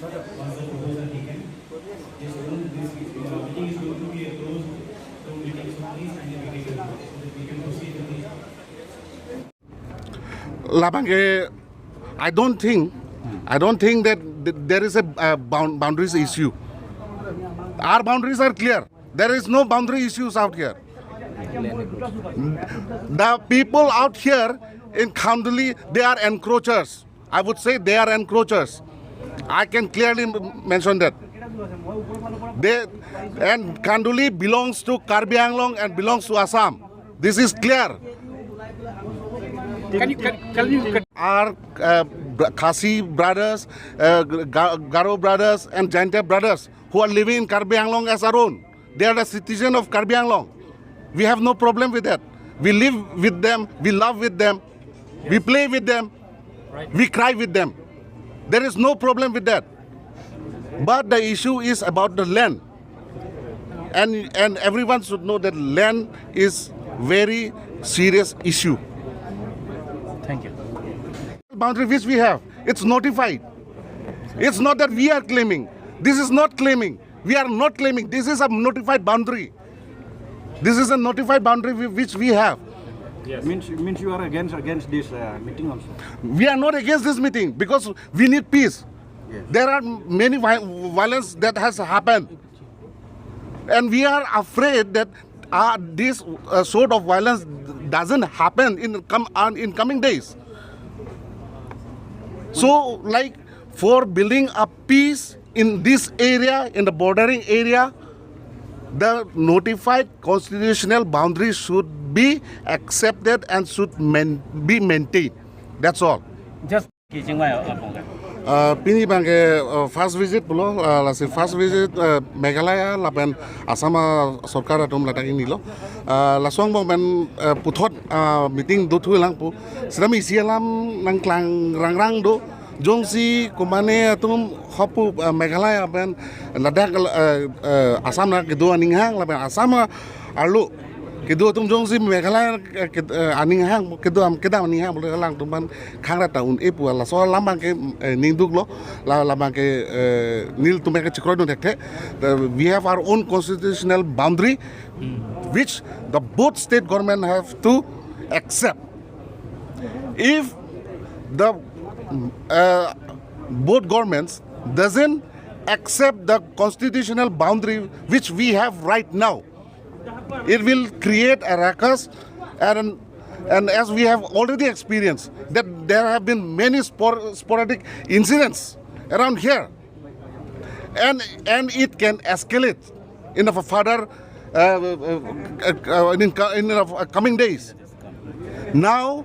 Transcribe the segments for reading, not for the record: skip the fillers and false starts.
Once the photos are taken. This room, this meeting is going to be a closed room meeting, so please kindly vacate the room so that we can proceed with the Labangke, I don't think that there is a boundaries issue. Our boundaries are clear. There is no boundary issues out here. The people out here in Khanduli, they are encroachers. I would say they are encroachers. I can clearly mention that. They and Khanduli belongs to Karbi Anglong and belongs to Assam. This is clear. Can you Our Khasi brothers, Garo brothers, and Jaintia brothers who are living in Karbi Anglong as our own. They are the citizen of Karbi Anglong. We have no problem with that. We live with them, we love with them, we play with them, we cry with them. There is no problem with that. But the issue is about the land. And everyone should know that land is very serious issue. Thank you. Boundary which we have, it's notified. It's not that we are claiming. This is not claiming. We are not claiming. This is a notified boundary. This is a notified boundary which we have. Means you are against this meeting also. We are not against this meeting because we need peace. There are many violence that has happened, and we are afraid that this sort of violence doesn't happen in coming days. So, like, for building a peace in this area, in the bordering area, the notified constitutional boundary should be accepted and should be maintained. That's all. Just Pini bangke first visit pulo lasi first visit Meghalaya lapen Assam sarkar atum lataki nilo lasong bong ben puthot meeting do thu lang pu sidam isi alam nang klang rang rang do jongsi kumane atum hopu Meghalaya ben Ladakh Assam na kedu aning hang lapen Assam alu kedu atum jongsi Meghalaya aning hang kedu am keda aning hang boleh lang tumban khang ra taun e pu la so lambang ke ningduk lo la lambang ke nil tumbe ke chikroi no dekhe. We have our own constitutional boundary which the both state government have to accept. If the both governments doesn't accept the constitutional boundary which we have right now, it will create a ruckus, and as we have already experienced that there have been many sporadic incidents around here, and it can escalate in the further in the coming days. Now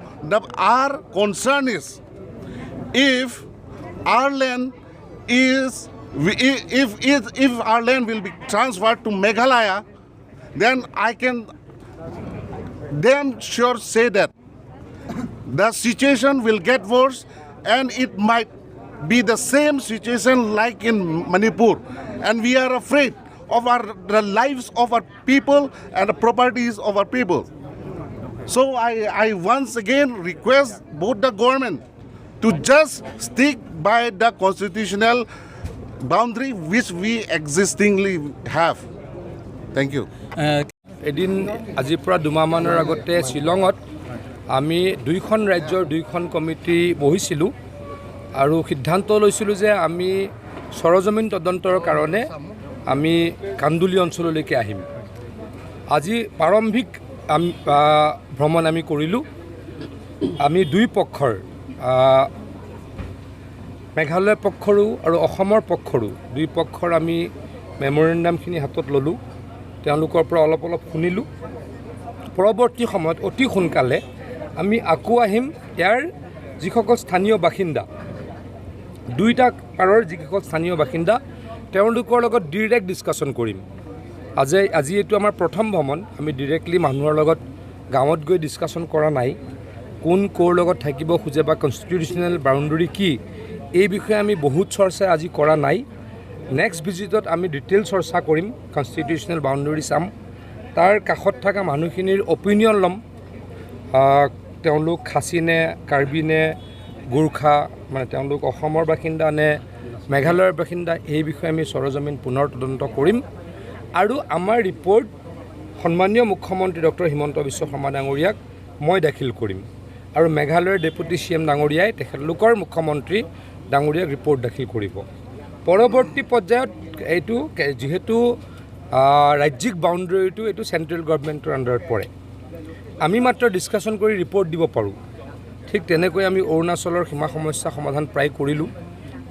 our concern is if our land is if our land will be transferred to Meghalaya, then I can damn sure say that the situation will get worse and it might be the same situation like in Manipur. And we are afraid of our the lives of our people and the properties of our people. So I once again request both the government to just stick by the constitutional boundary which we existingly have. Thank you. এদিন আজিৰ পৰা 2 মাহমানৰ আগতে শ্বিলঙত আমি দুইখন ৰাজ্যৰ দুইখন কমিটি বহিছিলোঁ আৰু সিদ্ধান্ত লৈছিলোঁ যে আমি চৰজমিন তদন্তৰ কাৰণে আমি কান্দুলি অঞ্চললৈকে আহিম। আজি প্ৰাৰম্ভিক আমি ভ্ৰমণ আমি কৰিলোঁ। আমি দুই পক্ষৰ মেঘালয় পক্ষৰো আৰু অসমৰ পক্ষৰো দুই পক্ষৰ আমি মেমৰেণ্ডামখিনি হাতত ল'লোঁ। তেওঁলোকৰ পৰা অলপ অলপ শুনিলোঁ। পৰৱৰ্তী সময়ত অতি সোনকালে আমি আকৌ আহিম। ইয়াৰ যিসকল স্থানীয় বাসিন্দা, দুইটা পাৰৰ যিসকল স্থানীয় বাসিন্দা, তেওঁলোকৰ লগত ডিৰেক্ট ডিছকাশ্যন কৰিম। আজি এইটো আমাৰ প্ৰথম ভ্ৰমণ। আমি ডিৰেক্টলি মানুহৰ লগত গাঁৱত গৈ ডিছকাশ্যন কৰা নাই। কোন ক'ৰ লগত থাকিব খোজে বা কনষ্টিটিউশ্যনেল বাউণ্ডেৰী কি, এই বিষয়ে আমি বহুত চৰ্চা আজি কৰা নাই। নেক্সট ভিজিটত আমি ডিটেইল চৰ্চা কৰিম। কনষ্টিটিউশ্যনেল বাউণ্ডেৰী চাম, তাৰ কাষত থকা মানুহখিনিৰ অপিনিয়ন ল'ম। তেওঁলোক খাচী নে কাৰ্বি নে গোৰ্খা, মানে তেওঁলোক অসমৰ বাসিন্দা নে মেঘালয়ৰ বাসিন্দা, এই বিষয়ে আমি সৰজমিন পুনৰ তদন্ত কৰিম আৰু আমাৰ ৰিপৰ্ট সন্মানীয় মুখ্যমন্ত্ৰী ডক্টৰ হিমন্ত বিশ্ব শৰ্মা ডাঙৰীয়াক মই দাখিল কৰিম আৰু মেঘালয়ৰ ডেপুটি চি এম ডাঙৰীয়াই তেখেতলোকৰ মুখ্যমন্ত্ৰী ডাঙৰীয়াক ৰিপৰ্ট দাখিল কৰিব। পৰৱৰ্তী পৰ্যায়ত এইটো যিহেতু ৰাজ্যিক বাউণ্ডেৰীটো এইটো চেণ্ট্ৰেল গভৰ্ণমেণ্টৰ আণ্ডাৰত পৰে, আমি মাত্ৰ ডিছকাশ্যন কৰি ৰিপৰ্ট দিব পাৰোঁ। ঠিক তেনেকৈ আমি অৰুণাচলৰ সীমা সমস্যা সমাধান প্ৰায় কৰিলোঁ,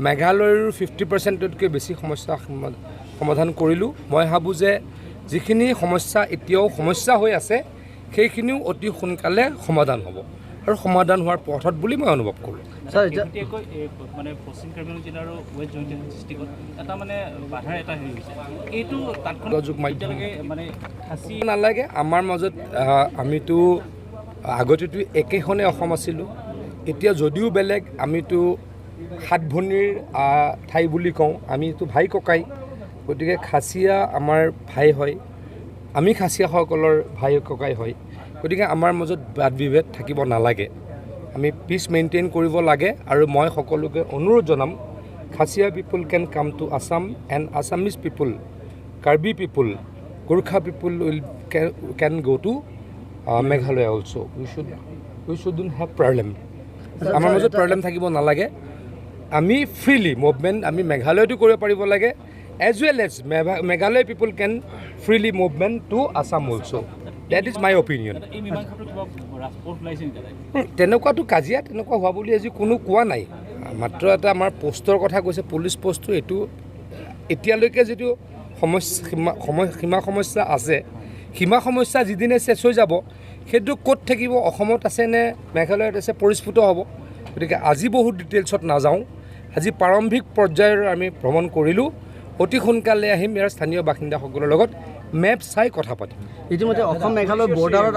মেঘালয়ৰ 50%তকৈ বেছি সমস্যা সমাধান কৰিলোঁ। মই ভাবোঁ যে যিখিনি সমস্যা এতিয়াও সমস্যা হৈ আছে সেইখিনিও অতি সোনকালে সমাধান হ'ব আৰু সমাধান হোৱাৰ পথত বুলি মই অনুভৱ কৰোঁ। শেহতীয়াকৈ মানে পশ্চিম কাৰ্বি জিলাৰ ৱেষ্ট জয়ন্তীয়া ডিষ্ট্ৰিক্টত এটা মানে বাধাৰ এটা হেৰি হৈছে, এইটো তাৎক্ষণিক যোগাযোগ মাধ্যম মানে খাচী নালাগে। আমাৰ মাজত আমিতো আগতেতো একেখনে অসম আছিলোঁ, এতিয়া যদিও বেলেগ, আমিতো সাত ভনীৰ ঠাই বুলি কওঁ, আমিতো ভাই ককাই, গতিকে খাচীয়া আমাৰ ভাই হয়, আমি খাচীয়াসকলৰ ভাই ককাই হয়, গতিকে আমাৰ মাজত বাদ বিভেদ থাকিব নালাগে, আমি পিচ মেইনটেইন কৰিব লাগে। আৰু মই সকলোকে অনুৰোধ জনাম, Khasia people can come to Assam and Assamese people, Karbi people, Gorkha people will can go to Meghalaya also. We shouldn't have problem. আমাৰ মাজত প্ৰব্লেম থাকিব নালাগে, আমি ফ্ৰীলি মুভমেণ্ট আমি মেঘালয়তো কৰিব পাৰিব লাগে, as well as Meghalaya people can freely movement to Assam also. That is my opinion. তেনেকুৱাটো কাজিয়া তেনেকুৱা হোৱা বুলি আজি কোনো কোৱা নাই, মাত্ৰ এটা আমাৰ পোষ্টৰ কথা কৈছে, পুলিচ পোষ্টটো এইটো এতিয়ালৈকে যিটো সমস্যা সীমা সমস্যা আছে, সীমা সমস্যা যিদিনে শেষ হৈ যাব সেইটো ক'ত থাকিব, অসমত আছে নে মেঘালয়ত আছে পৰিস্ফুট হ'ব। গতিকে আজি বহুত ডিটেইলছত নাযাওঁ, আজি প্ৰাৰম্ভিক পৰ্যায়ৰ আমি ভ্ৰমণ কৰিলোঁ, অতি সোনকালে আহিম ইয়াৰ স্থানীয় বাসিন্দাসকলৰ লগত মেপ চাই কথা পাতিম। ইতিমধ্যে অসম মেঘালয় বৰ্ডাৰত